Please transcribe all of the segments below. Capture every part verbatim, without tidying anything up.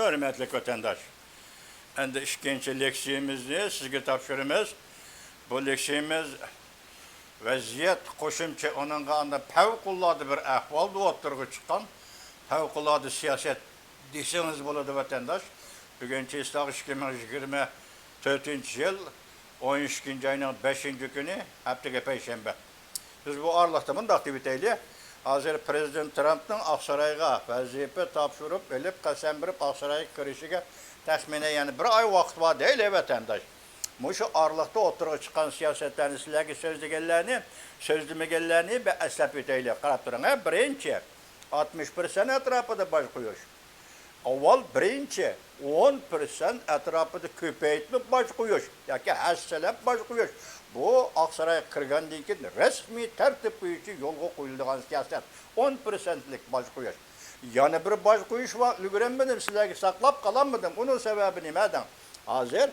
ھۆرمەتلىك ۋەتەنداش، ئەمدى ئىككىنچى لېكسىيىمىزنى سىزگە تاپشۇرىمىز. بۇ لېكسىيىمىز ۋەزىيەت، قوشۇمچە ئۇنىڭغا ئاندىن پەۋقۇلئاددە بىر ئەھۋالدا ئوتتۇرىغا چىققان پەۋقۇلئاددە سىياسەت دېسىڭىز بولىدۇ، ۋەتەنداش. بۈگۈن چېسلاق ئىككى مىڭ يىگىرمە تۆتىنچى يىل، ئون ئىككىنچى ئاينىڭ بەشىنچى كۈنى، ھەپتىگە پەيشەنبە. بىز بۇ ئارىلىقتا مۇنداق دېيىۋېتەيلى، ھازىر پىرېزىدېنت ترامپنىڭ ئاقسارايغا ۋەزىپە تاپشۇرۇپ ئېلىپ، قەسەم بېرىپ ئاقسارايغا كىرىشىگە تەخمىنەن يەنە بىر ئاي ۋاقىت بار دەيلى، ۋەتەنداش. مۇشۇ ئارىلىقتا ئوتتۇرىغا چىققان سىياسەتلەرنى، سىلەرگە سۆزلىگەنلەرنى، سۆزلىمىگەنلەرنى بىر ئەسلەپ ئۆتەيلى. قاراپ تۇرۇڭ، ھە، بىرىنچى، ئاتمىش پىرسەنت ئەتراپىدا باج قويۇش. ئاۋۋال بىرىنچى، ئون پىرسەنت ئەتراپىدا كۆپەيتمە باج قويۇش ياكى ھەسسىلەپ باج قويۇش. بۇ ئاقسارايغا كىرگەندىن كېيىن رەسمىي تەرتىپ بويىچە يولغا قويۇلىدىغان سىياسەت. ئون پىرسەنتلىك باج قويۇش. يەنە بىر باج قويۇش ۋاقتى ئۈلگۈرەلمىدىم، سىلەرگە ساقلاپ قالالمىدىم. ئۇنىڭ سەۋەبى نېمە دەڭ؟ ھازىر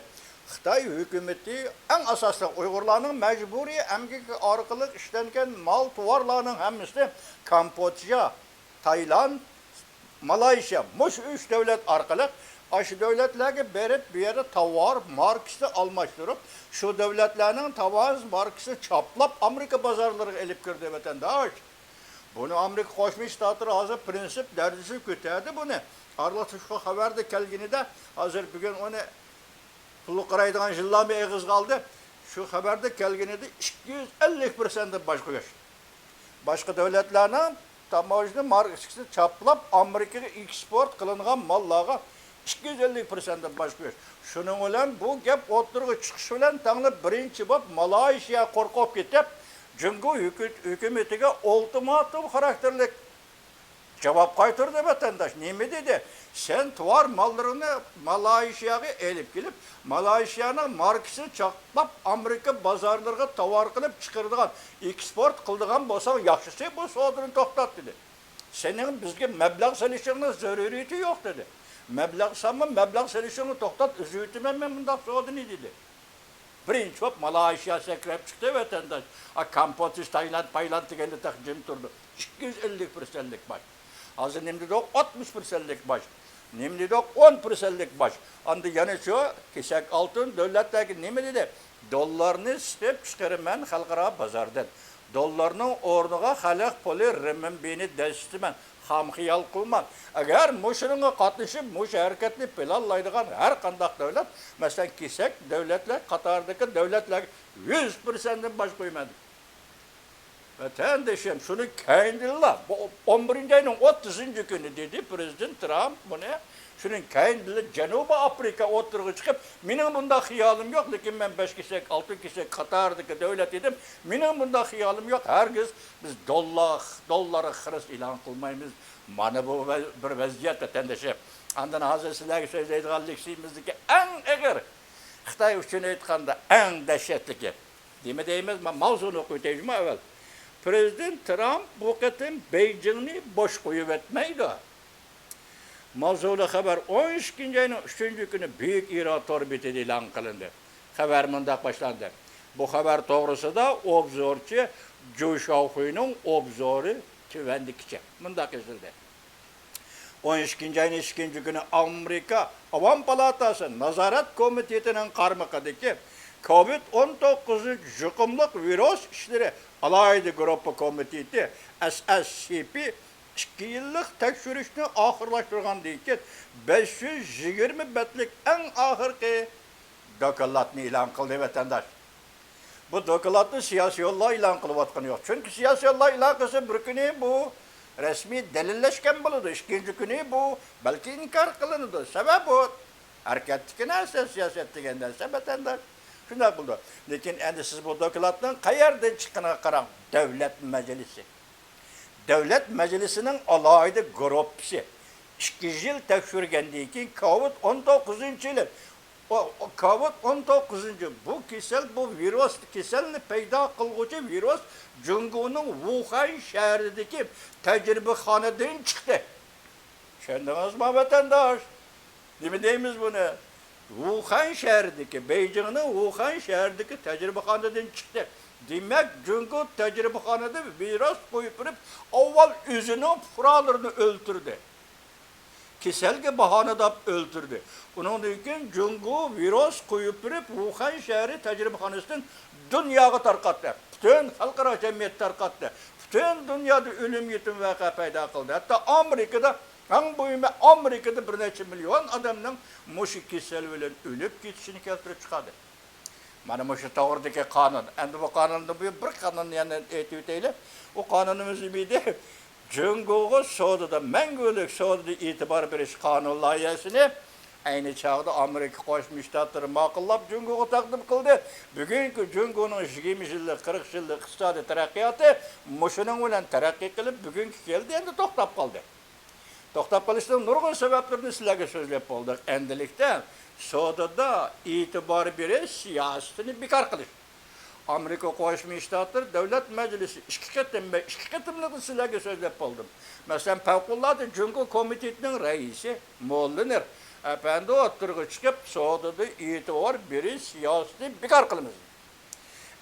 خىتاي ھۆكۈمىتى ئەڭ ئاساسلىق ئۇيغۇرلارنىڭ مەجبۇرىي ئەمگىكى ئارقىلىق ئىشلەنگەن مال، تاۋارلارنىڭ ھەممىسىنى كامبودژا، تايلاند، مالايشىيا، مۇشۇ ئۈچ دۆلەت ئارقىلىق ئاشۇ دۆلەتلەرگە بېرىپ، بۇ يەردە تاۋار ماركىسىنى ئالماشتۇرۇپ، شۇ دۆلەتلەرنىڭ تاۋار ماركىسىنى چاپلاپ، ئامېرىكا بازارلىرىغا ئېلىپ كىردى، ۋەتەنداش. بۇنى ئامېرىكا قوشما شتاتلىرى ھازىر پرىنسىپ دەرىجىسىگە كۆتەردى بۇنى. ئارىلىقتا شۇ خەۋەردە كەلگىنىدە، ھازىر بۈگۈن ئۇنى پۇلغا قارايدىغان يىللارمۇ ئېغىزغا ئالدى. شۇ خەۋەردە كەلگىنىدە ئىككى يۈز ئەللىك پىرسەنتتىن باج قويۇش. باشقا دۆلەتلەرنىڭ تاموژنا ماركىسىنى چاپلاپ، ئامېرىكىغا ئېكسپورت قىلىنغان ماللارغا ئىككى يۈز ئەللىك پىرسەنتتىن باج قويۇش. شۇنىڭ بىلەن بۇ گەپ ئوتتۇرىغا چىقىشى بىلەن تەڭلا بىرىنچى بولۇپ مالايشىيا قورقۇپ كېتىپ، جۇڭگو ھۆكۈ-، ھۆكۈمىتىگە ئۇلتىماتوم خاراكتېرلىك جاۋاب قايتۇردى ۋەتەنداش. نېمە دېدى؟ سەن تاۋار ماللىرىنى مالايشىياغا ئېلىپ كېلىپ، مالايشىيانىڭ ماركىسىنى چاپلاپ، ئامېرىكا بازارلىرىغا تاۋار قىلىپ چىقىرىدىغان، ئېكسپورت قىلىدىغان بولساڭ ياخشىسى، بۇ سودىنى توختات دېدى. سېنىڭ بىزگە مەبلەغ سېلىشىڭنىڭ زۆرۈرىيىتى يوق دېدى. مەبلەغ سالما، مەبلەغ سېلىشىڭنى توختات، ئۈزۈۋېتىمەن مەن بۇنداق سودىنى دېدى. بىرىنچى بولۇپ مالايشىيا سەكرەپ چىقتى، ۋەتەنداش. ئا، كامبودژا، تايلاند، پايلاند دېگەندە تېخى جىم تۇردى. ئىككى يۈز ئەللىك پىرسەنتلىك باج. ھازىر نېمە دېدۇق؟ ئاتمىش پىرسەنتلىك باج. نېمە دېدۇق؟ ئون پىرسەنتلىك باج. ئاندىن يەنە شۇ كېسەك ئالتۇن دۆلەتلەرگە نېمە دېدى؟ دوللارنى سېتىپ چىقىرىمەن خەلقئارا بازاردىن. دوللارنىڭ ئورنىغا خەلق پۇلى رېمىنبىنى دەسسىتىمەن. خام خىيال قىلماڭ. ئەگەر مۇشۇنىڭغا قاتنىشىپ، مۇشۇ ھەرىكەتنى پىلانلايدىغان ھەر قانداق دۆلەت، مەسىلەن، كېسەك دۆلەتلەر قاتارىدىكى دۆلەتلەرگە يۈز پىرسەنتتىن باج قويىمەن. ۋەتەندىشىم، شۇنىڭ كەينىدىنلا، بۇ ئون بىرىنچى ئاينىڭ ئوتتۇزىنچى كۈنى دېدى پىرېزىدېنت ترامپ بۇنى. شۇنىڭ كەينىدىنلا جەنۇبىي ئافرىقا ئوتتۇرىغا چىقىپ، مېنىڭ بۇنداق خىيالىم يوق، لېكىن مەن بەش كېسەك، ئالتە كېسەك قاتارىدىكى دۆلەت ئىدىم. مېنىڭ بۇنداق خىيالىم يوق، ھەرگىز بىز دوللار، دوللارغا خىرىس ئېلان قىلمايمىز. مانا بۇ ۋە-، بىر ۋەزىيەت، ۋەتەندىشىم. ئاندىن ھازىر سىلەرگە سۆزلەيدىغان لېكسىيىمىزدىكى ئەڭ ئېغىر، خىتاي ئۈچۈن ئېيتقاندا، ئەڭ دەھشەتلىكى. نېمە دەيمىز؟ ما-، ماۋزۇنى ئوقۇۋېتەي جۇمۇ ئەۋۋەل. پىرېزىدېنت ترامپ بۇ قېتىم بېيجىڭنى بوش قويۇۋەتمەيدۇ. ماۋزۇلۇق خەۋەر ئون ئىككىنچى ئاينىڭ ئۈچىنچى كۈنى بۈيۈك ئىران تور بېتىدە ئېلان قىلىندى. خەۋەر مۇنداق باشلاندى. بۇ خەۋەر توغرىسىدا ئوبزورچى جۇ شاۋخۇينىڭ ئوبزورى تۆۋەندىكىچە. مۇنداق يېزىلدى. ئون ئىككىنچى ئاينىڭ ئىككىنچى كۈنى ئامېرىكا ئاۋام پالاتاسى نازارەت كومىتېتىنىڭ قارمىقىدىكى كوۋىد ئون توققۇزىنچى يۇقۇملۇق ۋىرۇس ئىشلىرى ئالاھىدە گۇرۇپپا كومىتېتى، ئەس ئەس سى پى، ئىككى يىللىق تەكشۈرۈشنى ئاخىرلاشتۇرغاندىن كېيىن، بەش يۈز يىگىرمە بەتلىك ئەڭ ئاخىرقى دوكلاتنى ئېلان قىلدى، ۋەتەنداش. بۇ دوكلاتنى سىياسىيونلار ئېلان قىلىۋاتقىنى يوق. چۈنكى سىياسىيونلار ئېلان قىلسا، بىر كۈنى بۇ رەسمىي دەلىللەشكەن بولىدۇ، ئىككىنچى كۈنى بۇ بەلكى ئىنكار قىلىنىدۇ. سەۋەبى بۇ ھەرىكەتتىكى نەرسە، سىياسەت دېگەن نەرسە، ۋەتەنداش. شۇنداق بولىدۇ. لېكىن ئەمدى سىز بۇ دوكلاتنىڭ قەيەردىن چىققىنىغا قاراڭ. دۆلەت مەجلىسى. دۆلەت مەجلىسىنىڭ ئالاھىدە گۇرۇپپىسى ئىككى يىل تەكشۈرگەندىن كېيىن، كوۋىد ئون توققۇزىنچى يىلى، ئو-، ئو-، كوۋىد ئون توققۇزىنچى، بۇ كېسەل، بۇ ۋىرۇس، كېسەلنى پەيدا قىلغۇچى ۋىرۇس جۇڭگونىڭ ۋۇخەن شەھىرىدىكى تەجرىبىخانىدىن چىقتى. چۈشەندىڭىزمۇ، ۋەتەنداش؟ نېمە دەيمىز بۇنى؟ ۋۇخەن شەھىرىدىكى، بېيجىڭنىڭ ۋۇخەن شەھىرىدىكى تەجرىبىخانىدىن چىقتى. دېمەك، جۇڭگو تەجرىبىخانىدا ۋىرۇس قويۇپ بېرىپ، ئاۋۋال ئۆزىنىڭ پۇقرالىرىنى ئۆلتۈردى. كېسەلگە باھانە دەپ ئۆلتۈردى. ئۇنىڭدىن كېيىن جۇڭگو ۋىرۇس قويۇپ بېرىپ، ۋۇخەن شەھىرى تەجرىبىخانىسىدىن دۇنياغا تارقاتتى. پۈتۈن خەلقئارا جەمئىيەتكە تارقاتتى. پۈتۈن دۇنيادا ئۆلۈم يېتىم ۋەقە پەيدا قىلدى. ھەتتا ئامېرىكىدا، ئەڭ مۇھىمى، ئامېرىكىدا بىر نەچچە مىليون ئادەمنىڭ مۇشۇ كېسەل بىلەن ئۆلۈپ كېتىشىنى كەلتۈرۈپ چىقاردى. مانا مۇشۇ توغرىدىكى قانۇن. ئەمدى بۇ قانۇندىن بۇيان بىر قانۇننى يەنە ئېيتىۋېتەيلى. ئۇ قانۇنىمىز نېمە ئىدى؟ جۇڭگوغا سودىدا، مەڭگۈلۈك سودىدا ئېتىبار بېرىش قانۇن لايىھەسىنى ئەينى چاغدا ئامېرىكا قوشما شتاتلىرى ماقۇللاپ، جۇڭگوغا تەقدىم قىلدى. بۈگۈنكى جۇڭگونىڭ يىگىرمە يىللىق، قىرىق يىللىق ئىقتىسادىي تەرەققىياتى مۇشۇنىڭ بىلەن تەرەققىي قىلىپ، بۈگۈنگە كەلدى، ئەمدى توختاپ قالدى. توختاپ قېلىشنىڭ نۇرغۇن سەۋەبلىرىنى سىلەرگە سۆزلەپ بولدۇق. ئەمدىلىكتە سودىدا ئېتىبار بېرىش سىياسىتىنى بىكار قىلىش. ئامېرىكا قوشما شتاتلىرى دۆلەت مەجلىسى ئىككى قېتىم، مەن ئىككى قېتىملىقىنى سىلەرگە سۆزلەپ بولدۇم. مەسىلەن، پەۋقۇلئاددە جۇڭگو كومىتېتىنىڭ رەئىسى موللېنېر ئەپەندى ئوتتۇرىغا چىقىپ، سودىدا ئېتىبار بېرىش سىياسىتىنى بىكار قىلىمىز.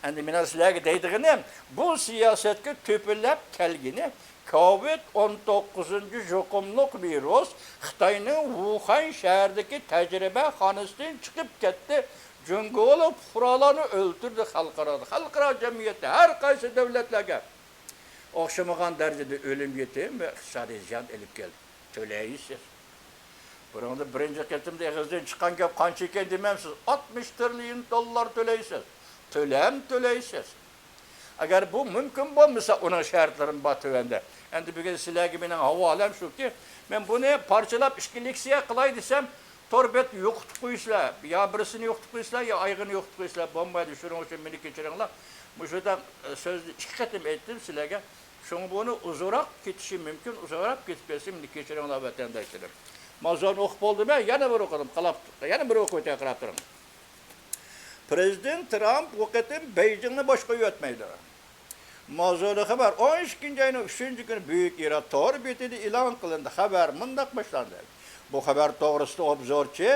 ئەمدى مېنىڭ سىلەرگە دەيدىغىنىم، بۇ سىياسەتكە تۆپىلەپ كەلگىنى، كوۋىد ئون توققۇزىنچى يۇقۇملۇق ۋىرۇس خىتاينىڭ ۋۇخەن شەھىرىدىكى تەجرىبىخانىسىدىن چىقىپ كەتتى، جۇڭگولۇق پۇقرالارنى ئۆلتۈردى، خەلقئارادا، خەلقئارا جەمئىيەتتە ھەر قايسى دۆلەتلەرگە ئوخشىمىغان دەرىجىدە ئۆلۈم يېتىم ۋە ئىقتىسادىي زىيان ئېلىپ كەلدى. تۆلەيسىز. بۇنىڭدا بىرىنچى قېتىمدا ئېغىزدىن چىققان گەپ قانچە ئىكەن دېمەمسىز؟ ئاتمىش تىرىليون دوللار تۆلەيسىز. تۆلەم تۆلەيسىز. ئەگەر بۇ مۇمكىن بولمىسا، ئۇنىڭ شەرتلىرىمۇ بار تۆۋەندە. ئەمدى بۈگۈن سىلەرگە مېنىڭ ھاۋالەم شۇكى، مەن بۇنى پارچىلاپ ئىككى لېكسىيە قىلاي دېسەم، تور بەت يوقىتىپ قويىسىلەر. يا بىرسىنى يوقىتىپ قويىسىلەر، يا ئايىغىنى يوقىتىپ قويىسىلەر. بولمايدۇ، شۇنىڭ ئۈچۈن مېنى كېچىرىڭلار. مۇشۇنداق، ئە، سۆزنى ئىككى قېتىم ئېيتتىم سىلەرگە. شۇڭا بۇنى ئۇزۇنراق كېتىشى مۇمكىن، ئۇزۇنراق كېتىپ كەتسە مېنى كەچۈرۈڭلار ۋەتەنداشلىرىم. ماۋزۇنى ئوقۇپ بولدۇم، يەنە بىر ئوقۇدۇم، قالاپ، يەنە بىر ئوقۇۋېتەي، قاراپ تۇرۇڭ. پرېزىدېنت ترامپ بۇ قېتىم بېيجىڭنى باشقا يۆتمەيدۇ. ماۋزۇلۇق خەۋەر ئون ئىككىنچى ئاينىڭ ئۈچىنچى كۈنى بۈيۈك ئىرا تور بېتىدە ئېلان قىلىندى. خەۋەر مۇنداق باشلاندى. بۇ خەۋەر توغرىسىدا ئوبزورچى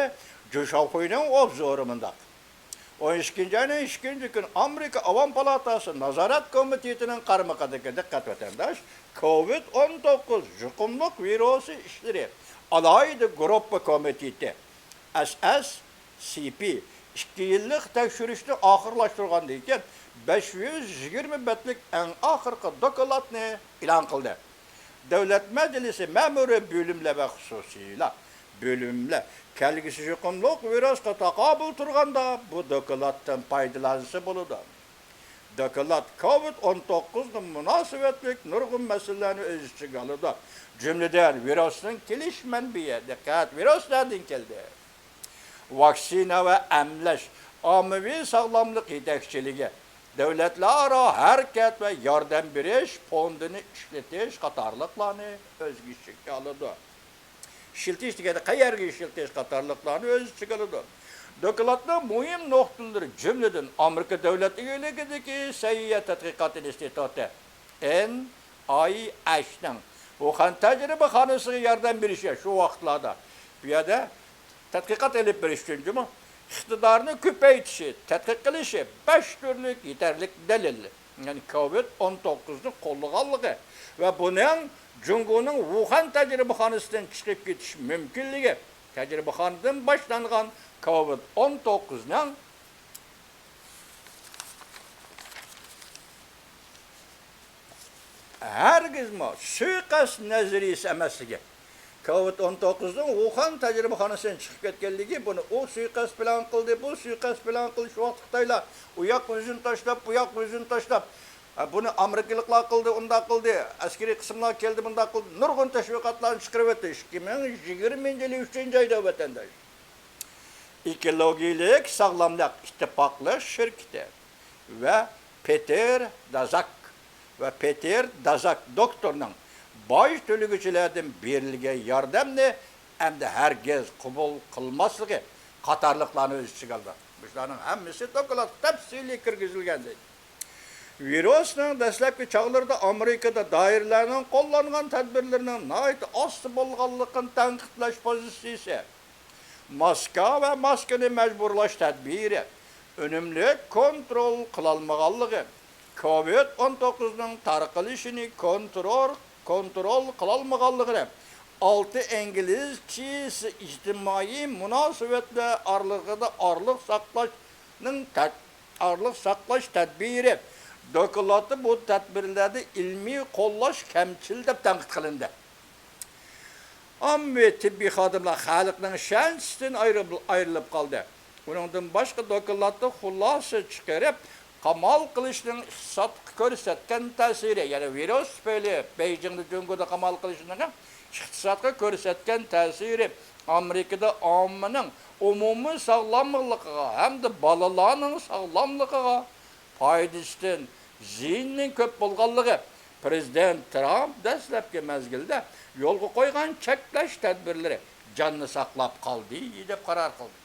جۇ شاۋخۇينىڭ ئوبزورى مۇنداق. ئون ئىككىنچى ئاينىڭ ئىككىنچى كۈنى ئامېرىكا ئاۋام پالاتاسى نازارەت كومىتېتىنىڭ قارمىقىدىكى، دىققەت ۋەتەنداش، كوۋىد ئون توققۇز يۇقۇملۇق ۋىرۇسى ئىشلىرى ئالاھىدە گۇرۇپپا كومىتېتى، ئەس ئەس سى پى، ئىككى يىللىق تەكشۈرۈشنى ئاخىرلاشتۇرغاندىن كېيىن، بەش يۈز يىگىرمە بەتلىك ئەڭ ئاخىرقى دوكلاتنى ئېلان قىلدى. دۆلەت مەجلىسى مەمۇرىي بۆلۈملەر ۋە خۇسۇسىيلار بۆلۈملەر كەلگۈسى يۇقۇملۇق ۋىرۇسقا تاقابىل تۇرغاندا بۇ دوكلاتتىن پايدىلانسا بولىدۇ. دوكلات كوۋىد ئون توققۇزغا مۇناسىۋەتلىك نۇرغۇن مەسىلىلەرنى ئۆز ئىچىگە ئالىدۇ. جۈملىدىن، ۋىرۇسنىڭ كېلىش مەنبىيى، دىققەت، ۋىرۇس نەدىن كەلدى؟ ۋاكسىنا ۋە ئەملەش، ئاممىۋى ساغلاملىق يېتەكچىلىكى، دۆلەتلەرئارا ھەرىكەت ۋە ياردەم بېرىش فوندىنى ئىشلىتىش قاتارلىقلارنى ئۆز ئىچىگە ئالىدۇ. ئىشلىتىش دېگەندە قەيەرگە ئىشلىتىش قاتارلىقلارنى ئۆز ئىچىگە ئالىدۇ. دوكلاتنىڭ مۇھىم نۇقتىلىرى، جۈملىدىن، ئامېرىكا دۆلەت ئىگىلىكىدىكى سەھىيە تەتقىقات ئىنستىتۇتى، ئېن ئاي ئېيچنىڭ ۋۇخەن تەجرىبىخانىسىغا ياردەم بېرىشى، شۇ ۋاقىتلاردا بۇ يەردە تەتقىقات ئېلىپ بېرىش ئۈچۈن جۇمۇ ئىقتىدارنى كۆپەيتىشى، تەتقىق قىلىشى، بەش تۈرلۈك يېتەرلىك دەلىل، يەنى كوۋىد ئون توققۇزنى قوللىغانلىقى ۋە بۇنىڭ جۇڭگونىڭ ۋۇخەن تەجرىبىخانىسىدىن چىقىپ كېتىش مۇمكىنلىكى، تەجرىبىخانىدىن باشلانغان كوۋىد ئون توققۇزنىڭ ھەرگىزمۇ سۇيىقەست نەزەرىيىسى ئەمەسلىكى. كوۋىد ئون توققۇزنىڭ ۋۇخەن تەجرىبىخانىسىدىن چىقىپ كەتكەنلىكى، بۇنى ئۇ سۇيىقەست پىلان قىلدى، بۇ سۇيىقەست پىلان قىلدى، شۇ ۋاقىتتا خىتايلار ئۇ ياققا ئۆزىنى تاشلاپ، بۇ ياققا ئۆزىنى تاشلاپ، ھە، بۇنى ئامېرىكىلىقلار قىلدى، ئۇنداق قىلدى، ئەسكىرىي قىسىملار كەلدى، بۇنداق قىلدى، نۇرغۇن تەشۋىقاتلارنى چىقىرىۋەتتى. ئىككى مىڭ يىگىرمىنچى يىلى ئۈچىنچى ئايدا، ۋەتەنداش. ئېكولوگىيەلىك ساغلاملىق ئىتتىپاقلىق شىركىتى ۋە پېتېر دازاك ۋە پېتېر دازاك دوكتورنىڭ باج تۆلىگۈچىلەردىن بېرىلگەن ياردەمنى ئەمدى ھەرگىز قوبۇل قىلماسلىقى قاتارلىقلارنى ئۆز ئىچىگە ئالىدۇ. مۇشۇلارنىڭ ھەممىسى دوكلاتقا تەپسىلىي كىرگۈزۈلگەن دەيدۇ. ۋىرۇسنىڭ دەسلەپكى چاغلىرىدا ئامېرىكىدا دائىرىلەرنىڭ قوللانغان تەدبىرلىرىنىڭ ناھايىتى ئاستا بولغانلىقىنى تەنقىدلەش پوزىتسىيىسى، ماسكا ۋە ماسكىنى مەجبۇرلاش تەدبىرى، ئۈنۈملۈك كونترول قىلالمىغانلىقى، كوۋىد ئون توققۇزنىڭ تارقىلىشىنى كونترول، كونترول قىلالمىغانلىقىنى ئالتە ئىنگلىز چىسى ئىجتىمائىي مۇناسىۋەتلەر ئارىلىقىدا ئارىلىق ساقلاشنىڭ تەد-، ئارىلىق ساقلاش تەدبىرى دوكلاتى بۇ تەدبىرلەردە ئىلمىي قوللاش كەمچىل دەپ تەنقىد قىلىندى. ئاممىۋى تېببىي خادىملار خەلقنىڭ ئىشەنچىسىدىن ئايرىل-، ئايرىلىپ قالدى. ئۇنىڭدىن باشقا، دوكلاتتا خۇلاسە چىقىرىپ، قامال قىلىشنىڭ ئىقتىسادقا كۆرسەتكەن تەسىرى، يەنى ۋىرۇس تۈپەيلى بېيجىڭدا جۇڭگودا قامال قىلىشنىڭ ئىقتىسادقا كۆرسەتكەن تەسىرى ئامېرىكىدا ئاممىنىڭ ئومۇمىي ساغلاملىقىغا ھەمدە بالىلارنىڭ ساغلاملىقىغا پايدىسىدىن زىيىنىنىڭ كۆپ بولغانلىقى، پىرېزىدېنت ترامپ دەسلەپكى مەزگىلدە يولغا قويغان چەكلەش تەدبىرلىرى جاننى ساقلاپ قالدى، دەپ قارار قىلدى.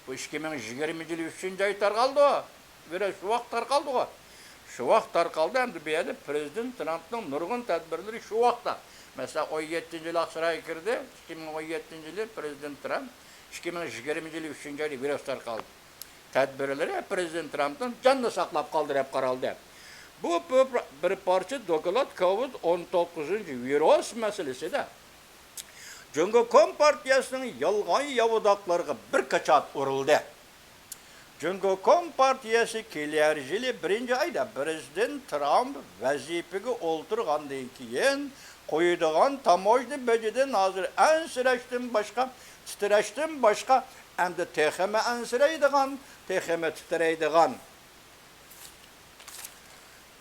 بۇ ئىككى مىڭ يىگىرمىنچى يىلى ئۈچىنچى ئاي تارقالدى، بىر شۇ ۋاقىت تارقالدىغۇ. شۇ ۋاقىت تارقالدى، ئەمدى بۇ يەردە پىرېزىدېنت ترامپنىڭ نۇرغۇن تەدبىرلىرى شۇ ۋاقىتتا. مەسىلەن، ئون يەتتىنچى يىلى ئاقسارايغا كىردى، ئىككى مىڭ ئون يەتتىنچى يىلى پىرېزىدېنت ترامپ، ئىككى مىڭ يىگىرمىنچى يىلى ئۈچىنچى ئايدا ۋىرۇس تارقالدى. تەدبىرلىرى پىرېزىدېنت ترامپنىڭ جاننى ساقلاپ قالدى دەپ قارالدى. بۇ بىر، بىر پارچە دوكلات كوۋىد ئون توققۇزىنچى ۋىرۇس مەسىلىسىدە جۇڭگو كومپارتىيەسىنىڭ يالغان ياۋىداقلىرىغا بىر كاچات ئۇرۇلدى. جۇڭگو كومپارتىيەسى كېلەر يىلى بىرىنچى ئايدا پىرېزىدېنت ترامپ ۋەزىپىگە ئولتۇرغاندىن كېيىن قويىدىغان تاموژنا بېجىدىن ھازىر ئەنسىرەشتىن باشقا، تىترەشتىن باشقا، ئەمدى تېخىمۇ ئەنسىرەيدىغان، تېخىمۇ تىترەيدىغان.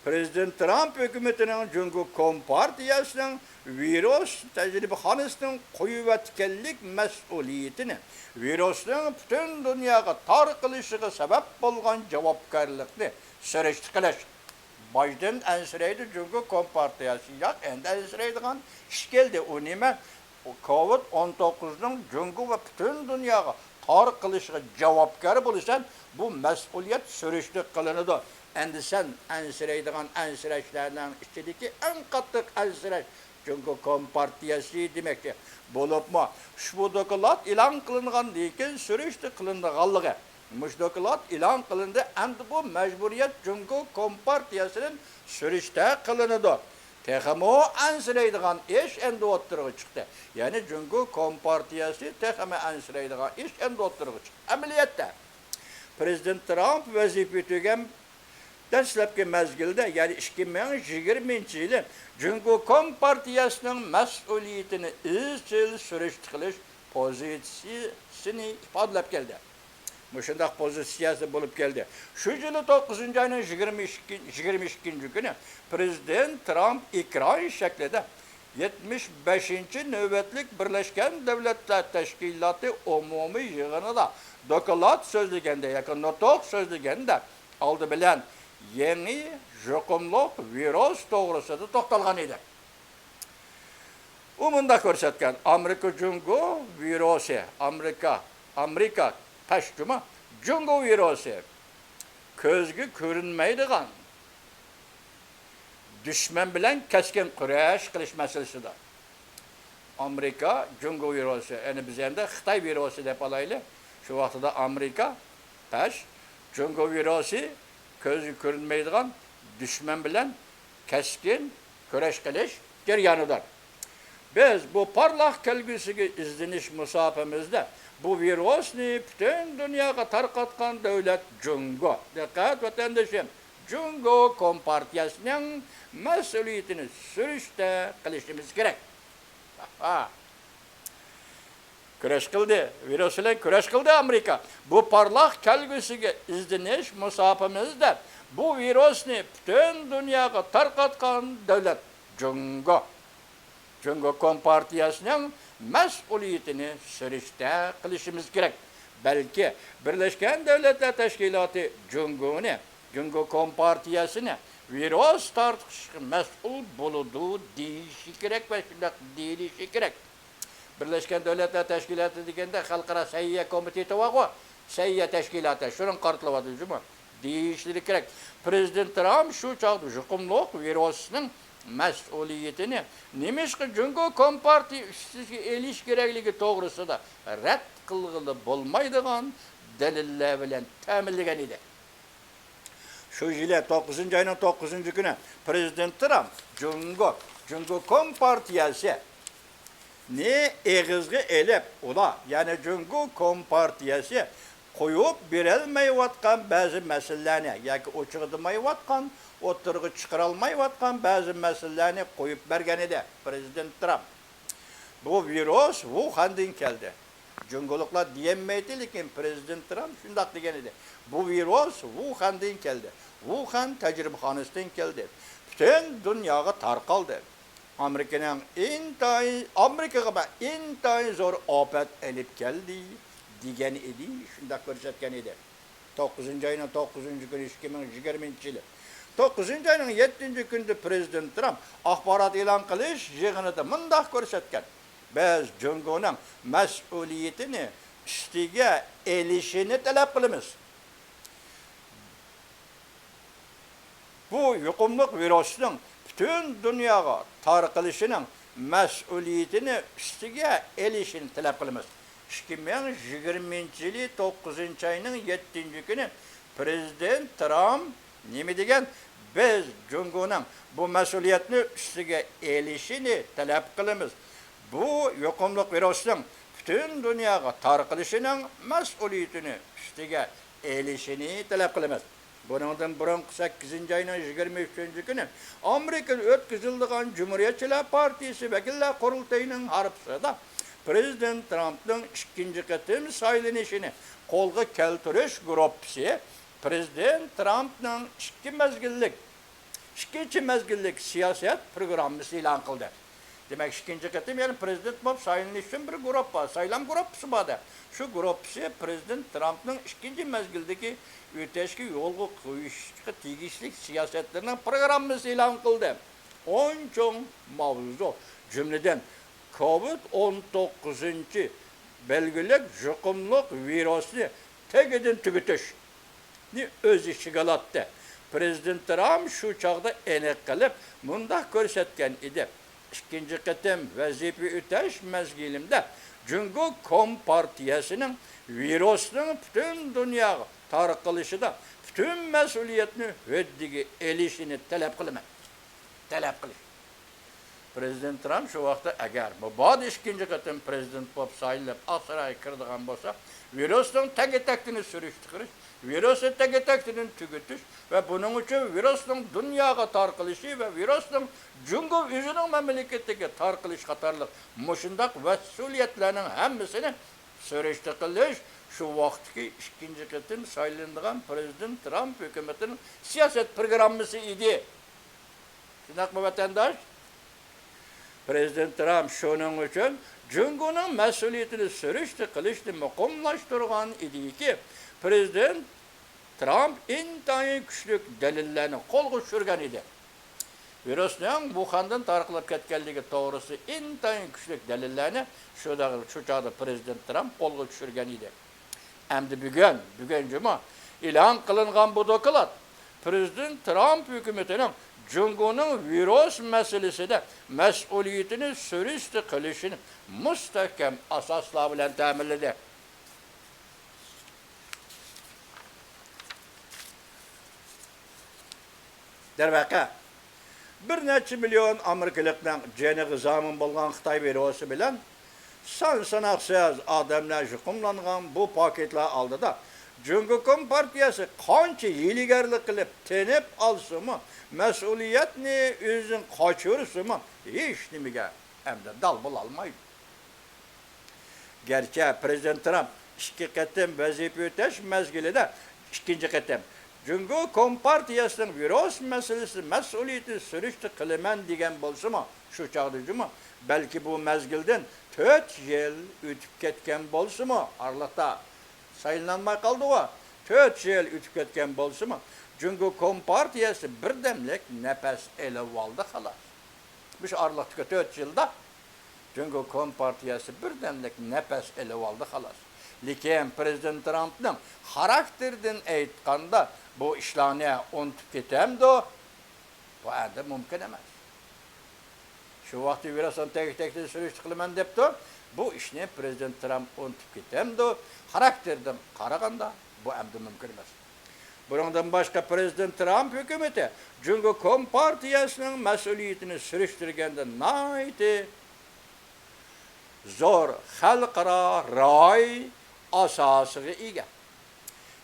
پىرېزىدېنت ترامپ ھۆكۈمىتىنىڭ جۇڭگو كومپارتىيەسىنىڭ ۋىرۇس تەجرىبىخانىسىنىڭ قويۇۋەتكەنلىك مەسئۇلىيىتىنى، ۋىرۇسنىڭ پۈتۈن دۇنياغا تارقىلىشىغا سەۋەب بولغان جاۋابكارلىقنى سۈرۈشتە قىلىش. بايدېن ئەنسىرەيدۇ، جۇڭگو كومپارتىيەسى ياق، ئەمدى ئەنسىرەيدىغان ئىش كەلدى. ئۇ نېمە؟ كوۋىد ئون توققۇزنىڭ جۇڭگو ۋە پۈتۈن دۇنياغا تارقىلىشىغا جاۋابكار بولىسەن، بۇ مەسئۇلىيەت سۈرۈشتە قىلىنىدۇ. ئەمدى سەن ئەنسىرەيدىغان ئەنسىرەشلەرنىڭ ئىچىدىكى ئەڭ قاتتىق ئەنسىرەش جۇڭگو كومپارتىيەسى دېمەكچى. بولۇپمۇ ئۇشبۇ دوكلات ئېلان قىلىنغاندىن كېيىن سۈرۈشتە قىلىنىدىغانلىقى، مۇشۇ دوكلات ئېلان قىلىندى، ئەمدى بۇ مەجبۇرىيەت جۇڭگو كومپارتىيەسىدىن سۈرۈشتە قىلىنىدۇ. تېخىمۇ ئەنسىرەيدىغان ئىش ئەمدى ئوتتۇرىغا چىقتى. يەنى جۇڭگو كومپارتىيەسى تېخىمۇ ئەنسىرەيدىغان ئىش ئەمدى ئوتتۇرىغا چىقتى. ئەمەلىيەتتە، پىرېزىدېنت ترامپ ۋەزىپىگە تۈگەن دەسلەپكى مەزگىلدە، يەنى ئىككى مىڭ يىگىرمىنچى يىلى جۇڭگو كومپارتىيەسىنىڭ مەسئۇلىيىتىنى ئىزچىل سۈرۈشتە قىلىش پوزىتسىيىسىنى ئىپادىلەپ كەلدى. مۇشۇنداق پوزىتسىيەسى بولۇپ كەلدى. شۇ يىلى توققۇزىنچى ئاينىڭ يىگىرمە ئىككى، يىگىرمە ئىككىنچى كۈنى پىرېزىدېنت ترامپ ئېكران شەكلىدە يەتمىش بەشىنچى نۆۋەتلىك بىرلەشكەن دۆلەتلەر تەشكىلاتى ئومۇمىي يىغىنىدا دوكلات سۆزلىگەندە ياكى نۇتۇق سۆزلىگەندە، ئالدى بىلەن يېڭى يۇقۇملۇق ۋىرۇس توغرىسىدا توختالغان ئىدى. ئۇ مۇنداق كۆرسەتكەن: ئامېرىكا جۇڭگو ۋىرۇسى، ئامېرىكا، ئامېرىكا پەش جۇما، جۇڭگو ۋىرۇسى كۆزگە كۆرۈنمەيدىغان دۈشمەن بىلەن كەسكىن كۈرەش قىلىش مەسىلىسىدە. ئامېرىكا جۇڭگو ۋىرۇسى، يەنى بىز ئەمدى خىتاي ۋىرۇسى دەپ ئالايلى. شۇ ۋاقتىدا ئامېرىكا پەش، جۇڭگو ۋىرۇسى كۆزگە كۆرۈنمەيدىغان دۈشمەن بىلەن كەسكىن كۈرەش قىلىش جەريانىدا. بىز بۇ پارلاق كەلگۈسىگە ئىزدىنىش مۇساپىمىزدە بۇ ۋىرۇسنى پۈتۈن دۇنياغا تارقاتقان دۆلەت جۇڭگو. دىققەت، ۋەتەندىشىم! جۇڭگو كومپارتىيەسىنىڭ مەسئۇلىيىتىنى سۈرۈشتە قىلىشىمىز كېرەك. ئاھا. كۈرەش قىلدى، ۋىرۇس بىلەن كۈرەش قىلدى ئامېرىكا. بۇ پارلاق كەلگۈسىگە ئىزدىنىش مۇساپىمىزدە بۇ ۋىرۇسنى پۈتۈن دۇنياغا تارقاتقان دۆلەت جۇڭگو. جۇڭگو كومپارتىيەسىنىڭ مەسئۇلىيىتىنى سۈرۈشتە قىلىشىمىز كېرەك. بەلكى بىرلەشكەن دۆلەتلەر تەشكىلاتى جۇڭگونى، جۇڭگو كومپارتىيەسىنى ۋىرۇس تارقىتىشقا مەسئۇل بولىدۇ دېيىشى كېرەك ۋە شۇنداق دېيىلىشى كېرەك. بىرلەشكەن دۆلەتلەر تەشكىلاتى دېگەندە خەلقئارا سەھىيە كومىتېتى بارغۇ، سەھىيە تەشكىلاتى، شۇنىڭغا قارىتىلىۋاتىدۇ جۇمۇ. دېيىشلىرى كېرەك. پىرېزىدېنت ترامپ شۇ چاغدا يۇقۇملۇق ۋىرۇسنىڭ مەسئۇلىيىتىنى نېمىشقا جۇڭگو كومپارتىيە ئۈستىگە ئېلىش كېرەكلىكى توغرىسىدا رەت قىلغىلى بولمايدىغان دەلىللەر بىلەن تەمىنلىگەن ئىدى. شۇ يىلى توققۇزىنچى ئاينىڭ توققۇزىنچى كۈنى پىرېزىدېنت ترامپ جۇڭگو، جۇڭگو كومپارتىيەسى نى ئېغىزغا ئېلىپ، ئۇلار، يەنى جۇڭگو كومپارتىيەسى قويۇپ بېرەلمەيۋاتقان بەزى مەسىلىلەرنى ياكى ئوچۇقلىمايۋاتقان، ئوتتۇرىغا چىقىرالمايۋاتقان بەزى مەسىلىلەرنى قويۇپ بەرگەن ئىدى پىرېزىدېنت ترامپ. بۇ ۋىرۇس ۋۇخەندىن كەلدى. جۇڭگولۇقلار دېيەلمەيتتى، لېكىن پىرېزىدېنت ترامپ شۇنداق دېگەن ئىدى. بۇ ۋىرۇس ۋۇخەندىن كەلدى. ۋۇخەن تەجرىبىخانىسىدىن كەلدى. پۈتۈن دۇنياغا تارقالدى. ئامېرىكىنىڭ ئىنتايىن، ئامېرىكىغا بە-، ئىنتايىن زور ئاپەت ئېلىپ كەلدى، دېگەن ئىدى، شۇنداق كۆرسەتكەن ئىدى. توققۇزىنچى ئاينىڭ توققۇزىنچى كۈنى، ئىككى مىڭ يىگىرمىنچى يىلى. توققۇزىنچى ئاينىڭ يەتتىنچى كۈنىدە پىرېزىدېنت ترامپ ئاخبارات ئېلان قىلىش يىغىنىدا مۇنداق كۆرسەتكەن: «بىز جۇڭگونىڭ مەسئۇلىيىتىنى ئۈستىگە ئېلىشىنى تەلەپ قىلىمىز.» بۇ يۇقۇملۇق ۋىرۇسنىڭ پۈتۈن دۇنياغا تارقىلىشىنىڭ مەسئۇلىيىتىنى ئۈستىگە ئېلىشىنى تەلەپ قىلىمىز. ئىككى مىڭ يىگىرمىنچى يىلى توققۇزىنچى ئاينىڭ يەتتىنچى كۈنى پىرېزىدېنت ترامپ نېمە دېگەن؟ «بىز جۇڭگونىڭ بۇ مەسئۇلىيەتنى ئۈستىگە ئېلىشىنى تەلەپ قىلىمىز. بۇ يۇقۇملۇق ۋىرۇسنىڭ پۈتۈن دۇنياغا تارقىلىشىنىڭ مەسئۇلىيىتىنى ئۈستىگە ئېلىشىنى تەلەپ قىلىمىز.» بۇنىڭدىن بۇرۇنقى سەككىزىنچى ئاينىڭ يىگىرمە ئۈچىنچى كۈنى ئامېرىكىدا ئۆتكۈزۈلىدىغان جۇمھۇرىيەتچىلەر پارتىيىسى ۋەكىللەر قۇرۇلتىيىنىڭ ھارپىسىدا پىرېزىدېنت ترامپنىڭ ئىككىنچى قېتىم سايلىنىشىنى قولغا كەلتۈرۈش گۇرۇپپىسى پىرېزىدېنت ترامپنىڭ ئىككى مەزگىللىك، ئىككىنچى مەزگىللىك سىياسەت پروگراممىسىنى ئېلان قىلدى. دېمەك، ئىككىنچى قېتىم يەنە پىرېزىدېنت بولۇپ سايلىنىش ئۈچۈن بىر گۇرۇپپا، سايلام گۇرۇپپىسى بار-دە. شۇ گۇرۇپپىسى پىرېزىدېنت ترامپنىڭ ئىككىنچى مەزگىلدىكى ئۆتەشكە يولغا قويۇشقا تېگىشلىك سىياسەتلىرىنىڭ پروگراممىسىنى ئېلان قىلدى. ئون چوڭ ماۋزۇ، جۈملىدىن، كوۋىد ئون توققۇزىنچى بەلگىلىك يۇقۇملۇق ۋىرۇسنى تېگىدىن تۈگىتىشنى ئۆز ئىچىگە ئالاتتى. پىرېزىدېنت ترامپ شۇ چاغدا ئېنىق قىلىپ مۇنداق كۆرسەتكەن ئىدى: «ئىككىنچى قېتىم ۋەزىپە ئۆتەش مەزگىلىمدە جۇڭگو كومپارتىيەسىنىڭ ۋىرۇسنىڭ پۈتۈن دۇنياغا تارقىلىشىدا پۈتۈن مەسئۇلىيەتنى ھۆددىگە ئېلىشىنى تەلەپ قىلىمەن.» تەلەپ قىلىش. پىرېزىدېنت ترامپ شۇ ۋاقىتتا، ئەگەر مۇبادا ئىككىنچى قېتىم پىرېزىدېنت بولۇپ سايلىنىپ، ئاق سارايغا كىرىدىغان بولسا، ۋىرۇسنىڭ تەگە-تەكتىنى سۈرۈشتە قىلىش، ۋىرۇسنى تەگە-تەكتىدىن تۈگىتىش ۋە بۇنىڭ ئۈچۈن ۋىرۇسنىڭ دۇنياغا تارقىلىشى ۋە ۋىرۇسنىڭ جۇڭگو ئۆزىنىڭ مەملىكىتىگە تارقىلىشى قاتارلىق مۇشۇنداق مەسئۇلىيەتلەرنىڭ ھەممىسىنى سۈرۈشتە قىلىش شۇ ۋاقىتتىكى ئىككىنچى قېتىم سايلىنىدىغان پىرېزىدېنت ترامپ ھۆكۈمىتىنىڭ سىياسەت پروگراممىسى ئىدى. شۇنداقمۇ، ۋەتەنداش؟ پىرېزىدېنت ترامپ شۇنىڭ ئۈچۈن جۇڭگونىڭ مەسئۇلىيىتىنى سۈرۈشتە قىلىشنى مۇقىملاشتۇرغان ئىدىكى، پىرېزىدېنت ترامپ ئىنتايىن كۈچلۈك دەلىللەرنى قولغا چۈشۈرگەن ئىدى. ۋىرۇسنىڭ ۋۇخەندىن تارقىلىپ كەتكەنلىكى توغرىسىدا ئىنتايىن كۈچلۈك دەلىللەرنى شۇ، شۇ چاغدا پىرېزىدېنت ترامپ قولغا چۈشۈرگەن ئىدى. ئەمدى بۈگۈن، بۈگۈن جۇما ئېلان قىلىنغان بۇ دوكلات پىرېزىدېنت ترامپ ھۆكۈمىتىنىڭ جۇڭگونىڭ ۋىرۇس مەسىلىسىدە مەسئۇلىيىتىنى سۈرۈشتە قىلىشىنى مۇستەھكەم ئاساسلار بىلەن تەمىنلىدى. دەرۋەقە، بىر نەچچە مىليون ئامېرىكىلىقنىڭ جېنىغا زامىن بولغان خىتاي ۋىرۇسى بىلەن سان-ساناقسىز ئادەملەر يۇقۇملانغان بۇ پاكىتلار ئالدىدا جۇڭگو كومپارتىيەسى قانچە ھىيلىگەرلىك قىلىپ تىنىپ ئالسىمۇ، مەسئۇلىيەتنى ئۆزىدىن قاچۇرسىمۇ، ھېچنېمىگە ئەمدى دال بولالمايدۇ. گەرچە پىرېزىدېنت ترامپ ئىككى قېتىم ۋەزىپە ئۆتەش مەزگىلىدە ئىككىنچى قېتىم جۇڭگو كومپارتىيەسىنىڭ ۋىرۇس مەسىلىسىدە مەسئۇلىيىتىنى سۈرۈشتە قىلىمەن دېگەن بولسىمۇ، شۇ چاغدا جۇمۇ، بەلكى بۇ مەزگىلدىن تۆت يىل ئۆتۈپ كەتكەن بولسىمۇ، ئارىلىقتا سايلىنالماي قالدىغۇ، تۆت يىل ئۆتۈپ كەتكەن بولسىمۇ، جۇڭگو كومپارتىيەسى بىردەملىك نەپەس ئېلىۋالدى، خالاس. مۇشۇ ئارىلىقتىكى تۆت يىلدا جۇڭگو كومپارتىيەسى بىردەملىك نەپەس ئېلىۋالدى، خالاس. لېكىن پىرېزىدېنت ترامپنىڭ خاراكتېرىدىن ئېيتقاندا، بۇ ئىشلارنى ئۇنتۇپ كېتەمدۇ؟ بۇ ئەمدى مۇمكىن ئەمەس. شۇ ۋاقىتتا ۋىرۇسنىڭ تەگە-تەكتىدىن سۈرۈشتە قىلىمەن دەپتۇ. بۇ ئىشنى پىرېزىدېنت ترامپ ئۇنتۇپ كېتەمدۇ؟ خاراكتېرىدىن قارىغاندا، بۇ ئەمدى مۇمكىن ئەمەس. بۇنىڭدىن باشقا، پىرېزىدېنت ترامپ ھۆكۈمىتى جۇڭگو كومپارتىيەسىنىڭ مەسئۇلىيىتىنى سۈرۈشتۈرگەندە ناھايىتى زور خەلقئارا راي ئاساسىغا ئىگە.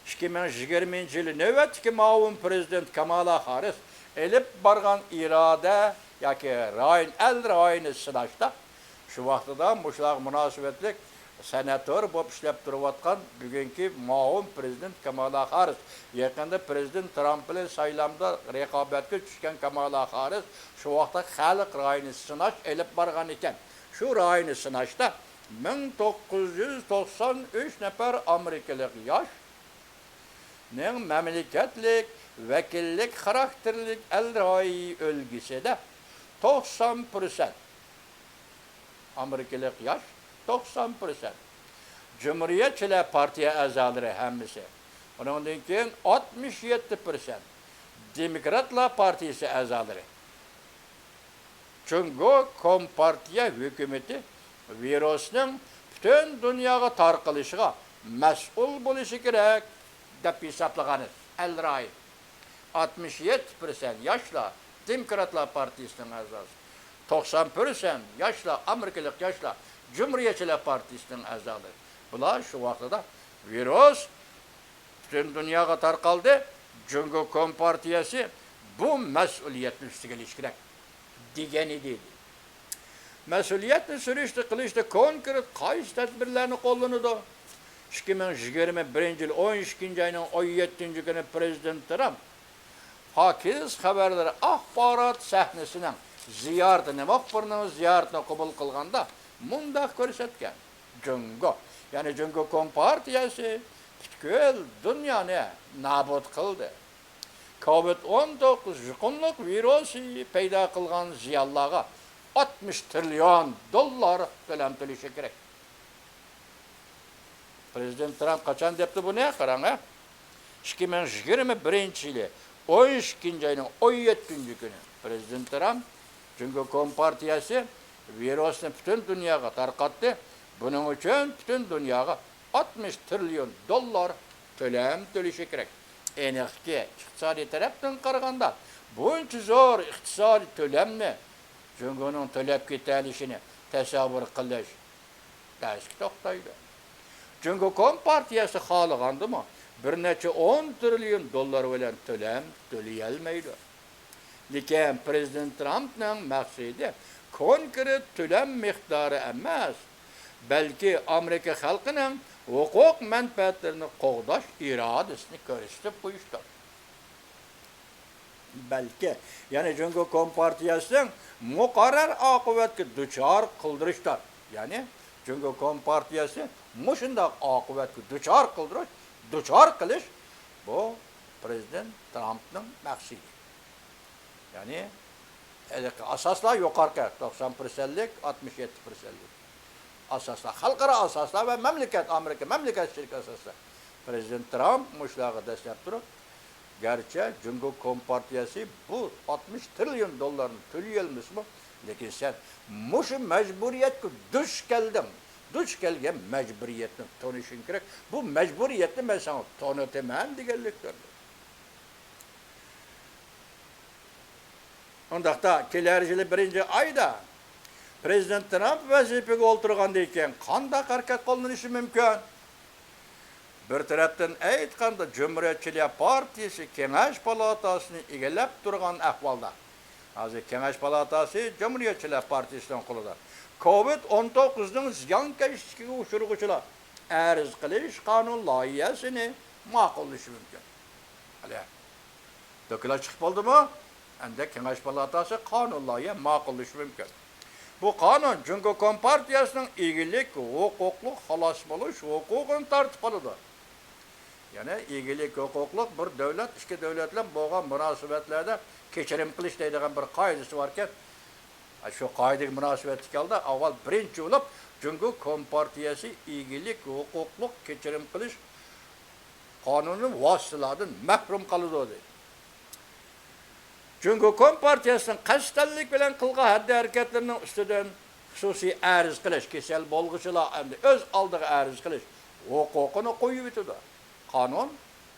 ئىككى مىڭ يىگىرمىنچى يىلى نۆۋەتتىكى مۇئاۋىن پىرېزىدېنت كامالا خاررىس ئېلىپ بارغان ئىرادە ياكى رايون، ئەل رايىنى سىناشتا، شۇ ۋاقتىدا مۇشۇلارغا مۇناسىۋەتلىك سېناتور بولۇپ ئىشلەپ تۇرۇۋاتقان بۈگۈنكى مۇئاۋىن پىرېزىدېنت كامالا خاررىس، يېقىندا پىرېزىدېنت ترامپ بىلەن سايلامدا رىقابەتكە چۈشكەن كامالا خاررىس شۇ ۋاقىتتا خەلق رايىنى سىناش ئېلىپ بارغان ئىكەن. شۇ رايىنى سىناشتا مىڭ توققۇز يۈز توقسان ئۈچ نەپەر ئامېرىكىلىق ياشنىڭ مەملىكەتلىك ۋەكىللىك خاراكتېرلىك ئەل رايى ئۈلگىسىدە توقسان پىرسەنت ئامېرىكىلىق ياش، توقسان پىرسەنت جۇمھۇرىيەتچىلەر پارتىيە ئەزالىرى ھەممىسى، ئۇنىڭدىن كېيىن ئاتمىش يەتتە پىرسەنت دېموكراتلار پارتىيىسى ئەزالىرى، جۇڭگو كومپارتىيە ھۆكۈمىتى ۋىرۇسنىڭ پۈتۈن دۇنياغا تارقىلىشىغا مەسئۇل بولۇشى كېرەك، دەپ ھېسابلىغان ئەل رايى. ئاتمىش يەتتە پىرسەنت ياشلار دېموكراتلار پارتىيىسىنىڭ ئەزاسى، توقسان پىرسەنت ياشلار، ئامېرىكىلىق ياشلار جۇمھۇرىيەتچىلەر پارتىيىسىنىڭ ئەزالىرى. بۇلار شۇ ۋاقتىدا ۋىرۇس پۈتۈن دۇنياغا تارقالدى، جۇڭگو كومپارتىيەسى بۇ مەسئۇلىيەتنى ئۈستىگە ئېلىشى كېرەك، دېگەن ئىدى. مەسئۇلىيەتنى سۈرۈشتە قىلىشتا كونكرېت قايسى تەدبىرلەرنى قوللىنىدۇ؟ ئىككى مىڭ يىگىرمە بىرىنچى يىل ئون ئىككىنچى ئاينىڭ ئون يەتتىنچى كۈنى پىرېزىدېنت ترامپ پاكىز خەۋەرلىرى ئاخبارات سەھنىسىنىڭ زىيارىتىنى، مۇخبىرنىڭ زىيارىتىنى قوبۇل قىلغاندا مۇنداق كۆرسەتكەن: جۇڭگو، يەنى جۇڭگو كومپارتىيەسى پۈتكۈل دۇنيانى نابۇت قىلدى. كوۋىد ئون توققۇز يۇقۇملۇق ۋىرۇسى پەيدا قىلغان زىيانلارغا ئاتمىش تىرىليون دوللار تۆلەم تۆلىشى كېرەك. پىرېزىدېنت ترامپ قاچان دەپتۇ بۇنى؟ قاراڭ، ھە؟ ئىككى مىڭ يىگىرمە بىرىنچى يىلى ئون ئىككىنچى ئاينىڭ ئون يەتتىنچى كۈنى پىرېزىدېنت ترامپ جۇڭگو كومپارتىيەسى ۋىرۇسنى پۈتۈن دۇنياغا تارقاتتى، بۇنىڭ ئۈچۈن پۈتۈن دۇنياغا ئاتمىش تىرىليون دوللار تۆلەم تۆلىشى كېرەك. ئېنىقكى، ئىقتىسادىي تەرەپتىن قارىغاندا، بۇنچە زور ئىقتىسادىي تۆلەمنى جۇڭگونىڭ تۆلەپ كېتەلىشىنى تەسەۋۋۇر قىلىش تەسكە توختايدۇ. جۇڭگو كومپارتىيەسى خالىغاندىمۇ بىر نەچچە ئون تىرىليون دوللار بىلەن تۆلەم تۆلىيەلمەيدۇ. لېكىن پىرېزىدېنت ترامپنىڭ مەقسىتى كونكرېت تۆلەم مىقدارى ئەمەس، بەلكى ئامېرىكا خەلقىنىڭ ھوقۇق مەنپەئەتلىرىنى قوغداش ئىرادىسىنى كۆرسىتىپ قويۇشتۇر. بەلكى، يەنى جۇڭگو كومپارتىيەسىنىڭ مۇقەررەر ئاقىۋەتكە دۇچار قىلدۇرۇشتۇر. يەنى جۇڭگو كومپارتىيەسى مۇشۇنداق ئاقىۋەتكە دۇچار قىلدۇرۇش، دۇچار قىلىش، بۇ پىرېزىدېنت ترامپنىڭ مەقسىتى. يەنى ھېلىقى ئاساسلار يۇقىرىقى توقسان پىرسەنتلىك، ئاتمىش يەتتە پىرسەنتلىك ئاساسلار، خەلقئارا ئاساسلار ۋە مەملىكەت، ئامېرىكا مەملىكەتچىلىك ئاساسلار. پىرېزىدېنت ترامپ مۇشۇلارغا دەسسەپ تۇرۇپ، گەرچە جۇڭگو كومپارتىيەسى بۇ ئاتمىش تىرىليون دوللارنى تۆلىيەلمىسىمۇ، لېكىن سەن مۇشۇ مەجبۇرىيەتكە دۇچ كەلدىڭ. دۇچ كەلگەن مەجبۇرىيەتنى تونۇشۇڭ كېرەك. بۇ مەجبۇرىيەتنى مەن ساڭا تونۇتىمەن دېگەنلىكتۇر. ئۇنداقتا، كېلەر يىلى بىرىنچى ئايدا پىرېزىدېنت ترامپ ۋەزىپىگە ئولتۇرغاندىن كېيىن قانداق ھەرىكەت قوللىنىشى مۇمكىن؟ بىر تەرەپتىن ئېيتقاندا، جۇمھۇرىيەتچىلەر پارتىيىسى كېڭەش پالاتاسىنى ئىگىلەپ تۇرغان ئەھۋالدا، ھازىر كېڭەش پالاتاسى جۇمھۇرىيەتچىلەر پارتىيىسىنىڭ قولىدا، كوۋىد ئون توققۇزنىڭ زىيانكەشلىكىگە ئۇچرىغۇچىلار ئەرز قىلىش قانۇن لايىھەسىنى ماقۇللىشى مۇمكىن. ھەلە دوكلات چىقىپ بولدىمۇ؟ ئەمدى كېڭەش پالاتاسى قانۇن لايىھە ماقۇللىشى مۇمكىن. بۇ قانۇن جۇڭگو كومپارتىيەسىنىڭ ئىگىلىك ھوقۇقلۇق خالاس بولۇش ھوقۇقىنى تارتىپ ئالىدۇ. يەنى ئىگىلىك ھوقۇقلۇق بىر دۆلەت ئىككى دۆلەت بىلەن بولغان مۇناسىۋەتلەردە كەچۈرۈم قىلىش دەيدىغان بىر قائىدىسى باركەن. شۇ قائىدىگە مۇناسىۋەتلىك ھالدا ئاۋۋال بىرىنچى بولۇپ جۇڭگو كومپارتىيەسى ئىگىلىك ھوقۇقلۇق كەچۈرۈم قىلىش قانۇنىي ۋاسىتىلەردىن مەھرۇم قالىدۇ، دېدى. جۇڭگو كومپارتىيەسىنىڭ قەستەنلىك بىلەن قىلغان خەتتە ھەرىكەتلىرىنىڭ ئۈستىدىن خۇسۇسىي ئەرز قىلىش، كېسەل بولغۇچىلار ئەمدى ئۆز ئالدىغا ئەرز قىلىش ھوقۇقىنى قويۇۋېتىدۇ. قانۇن،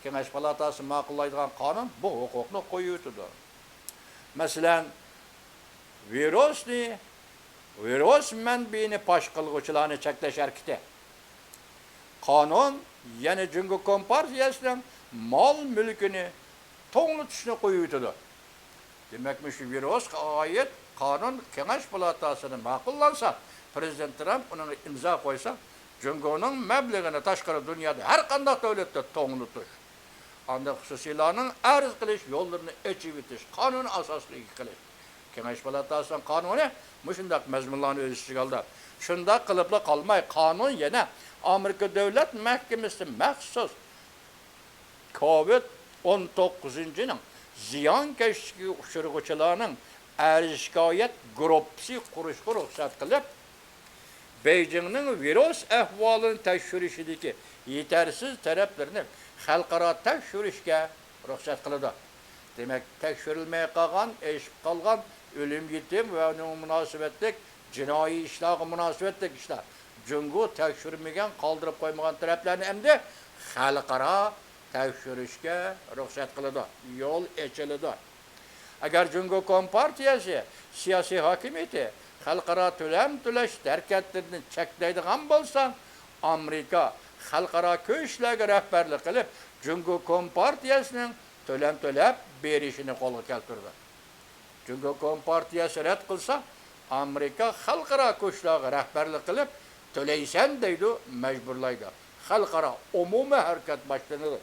كېڭەش پالاتاسى ماقۇللايدىغان قانۇن بۇ ھوقۇقنى قويۇۋېتىدۇ. مەسىلەن، ۋىرۇسنى ۋىرۇس مەنبىيىنى پاش قىلغۇچىلارنى چەكلەش ھەرىكىتى. قانۇن يەنە جۇڭگو كومپارتىيەسىنىڭ مال-مۈلكىنى توڭلىتىشنى قويۇۋېتىدۇ. دېمەك، مۇشۇ ۋىرۇسقا ئائىت قانۇن كېڭەش پالاتاسىدا ماقۇللانسا، پىرېزىدېنت ترامپ ئۇنىڭغا ئىمزا قويسا، جۇڭگونىڭ مەبلىغىنى تاشقىرى دۇنيادا ھەر قانداق دۆلەتتە توڭلىتىش، ئاندىن خۇسۇسىيلارنىڭ ئەرز قىلىش يوللىرىنى ئېچىۋېتىش، قانۇن ئاساسلىقىغا كېلىش. كېڭەش پالاتاسىنىڭ قانۇنى مۇشۇنداق مەزمۇنلارنى ئۆز ئىچىگە ئالىدۇ. شۇنداق قىلىپلا قالماي، قانۇن يەنە ئامېرىكا دۆلەت مەھكىمىسىدە مەخسۇس كوۋىد ئون توققۇزىنچىنىڭ زىيانكەشلىكىگە ئۇچرىغۇچىلارنىڭ ئەرز-شىكايەت گۇرۇپپىسى قۇرۇشقا رۇخسەت قىلىپ، بېيجىڭنىڭ ۋىرۇس ئەھۋالىنى تەكشۈرۈشىدىكى يېتەرسىز تەرەپلىرىنى خەلقئارا تەكشۈرۈشكە رۇخسەت قىلىدۇ. دېمەك، تەكشۈرۈلمەي قالغان، ئېشىپ قالغان ئۆلۈم-يېتىم ۋە ئۇنىڭغا مۇناسىۋەتلىك جىنايى ئىشلارغا مۇناسىۋەتلىك ئىشلار، جۇڭگو تەكشۈرمىگەن، قالدۇرۇپ قويمىغان تەرەپلەرنى ئەمدى خەلقئارا تەكشۈرۈشكە رۇخسەت قىلىدۇ، يول ئېچىلىدۇ. ئەگەر جۇڭگو كومپارتىيەسى سىياسىي ھاكىمىيىتى خەلقئارا تۆلەم تۆلەش ھەرىكەتلىرىنى چەكلەيدىغان بولسا، ئامېرىكا خەلقئارا كۈچلەرگە رەھبەرلىك قىلىپ، جۇڭگو كومپارتىيەسىنىڭ تۆلەم تۆلەپ بېرىشىنى قولغا كەلتۈرىدۇ. جۇڭگو كومپارتىيەسى رەت قىلسا، ئامېرىكا خەلقئارا كۈچلەرگە رەھبەرلىك قىلىپ، تۆلەيسەن دەيدۇ، مەجبۇرلايدۇ. خەلقئارا ئومۇمىي ھەرىكەت باشلىنىدۇ.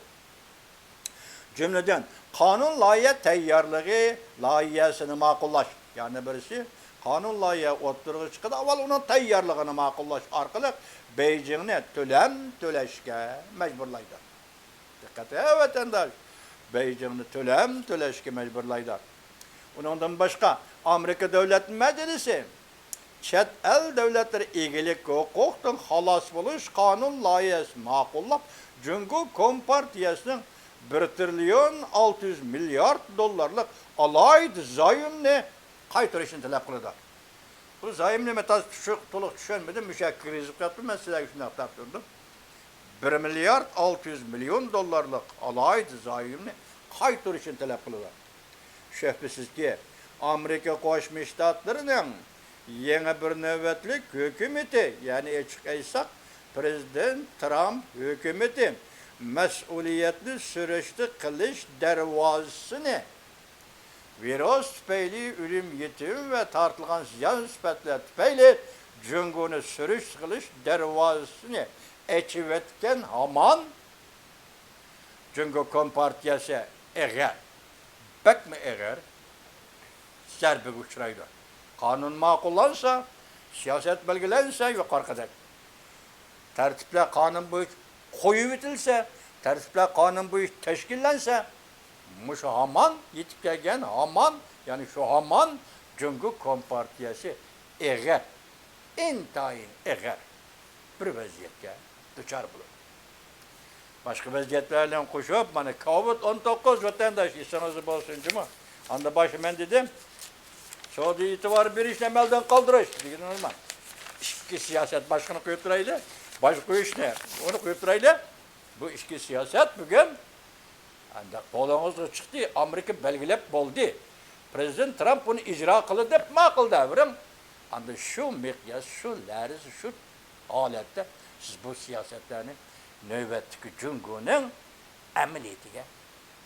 جۈملىدىن، قانۇن لايىھە تەييارلىقى لايىھەسىنى ماقۇللاش. يەنە بىرسى، قانۇن لايىھە ئوتتۇرىغا چىقىدۇ، ئاۋۋال ئۇنىڭ تەييارلىقىنى ماقۇللاش ئارقىلىق بېيجىڭنى تۆلەم تۆلەشكە مەجبۇرلايدۇ. دىققەت، ھە، ۋەتەنداش! بېيجىڭنى تۆلەم تۆلەشكە مەجبۇرلايدۇ. ئۇنىڭدىن باشقا، ئامېرىكا دۆلەت مەجلىسى چەت ئەل دۆلەتلىرى ئىگىلىك ھوقۇقتىن خالاس بولۇش قانۇن لايىھەسىنى ماقۇللاپ، جۇڭگو كومپارتىيەسىنىڭ بىر تىرىليون ئالتە يۈز مىليارد دوللارلىق ئالاھىدە زايومنى قايتۇرۇشنى تەلەپ قىلىدۇ. بۇ زايومنى مەن تازا چۈشۈ-، تولۇق چۈشەنمىدىم، مۇشۇ يەرگە كىرگۈزۈپ قويۇپتىمەن، سىلەرگە شۇنداق تاپشۇردۇم. بىر مىليارد ئالتە يۈز مىليون دوللارلىق ئالاھىدە زايومنى قايتۇرۇشنى تەلەپ قىلىدۇ. شۈبھىسىزكى، ئامېرىكا قوشما شتاتلىرىنىڭ يېڭى بىر نۆۋەتلىك ھۆكۈمىتى، يەنى ئېچىق ئېيتساق، پىرېزىدېنت ترامپ ھۆكۈمىتى مەسئۇلىيەتنى سۈرۈشتە قىلىش دەرۋازىسىنى، ۋىرۇس تۈپەيلى ئۆلۈم يېتىم ۋە تارتىلغان زىيان سۈپەتلەر تۈپەيلى جۇڭگونى سۈرۈشتە قىلىش دەرۋازىسىنى ئېچىۋەتكەن ھامان، جۇڭگو كومپارتىيەسى ئېغىر، بەكمۇ ئېغىر زەربىگە ئۇچرايدۇ. قانۇن ماقۇللانسا، سىياسەت بەلگىلەنسە، يۇقىرىقىدەك تەرتىپلەر قانۇن بويىچە قويۇۋېتىلسە، تەرتىپلەر قانۇن بويىچە تەشكىللەنسە، مۇشۇ ھامان يېتىپ كەلگەن ھامان، يەنى شۇ ھامان جۇڭگو كومپارتىيەسى ئېغىر، ئىنتايىن ئېغىر بىر ۋەزىيەتكە دۇچار بولىدۇ. باشقا ۋەزىيەتلەر بىلەن قوشۇپ، مانا، كوۋىد ئون توققۇز، ۋەتەنداش، ئېسىڭىزدە بولسۇن جۇمۇ. ئاندا باشتا مەن دېدىم، سودا ئېتىبار بېرىشنى ئەمەلدىن قالدۇرۇش دېگىنى نېمە؟ ئىچكى سىياسەت باشقىنى قويۇپ تۇرايلى، باج قويۇشنى، ئۇنى قويۇپ تۇرايلى. بۇ ئىچكى سىياسەت بۈگۈن ئانداق قولىڭىزغا چىقتى، ئامېرىكا بەلگىلەپ بولدى. پىرېزىدېنت ترامپ بۇنى ئىجرا قىلدى دەپ ماقۇل دەۋېرىڭ. ئاندا شۇ مىقياس، شۇ لەرز، شۇ ھالەتتە سىز بۇ سىياسەتلەرنى نۆۋەتتىكى جۇڭگونىڭ ئەمەلىيىتىگە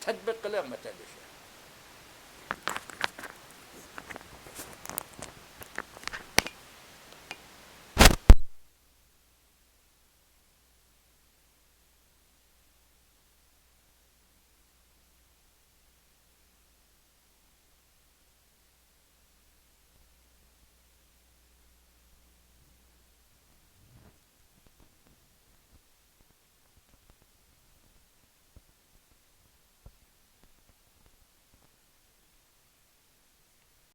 تەتبىق قىلىڭ، ۋەتەنداشلار.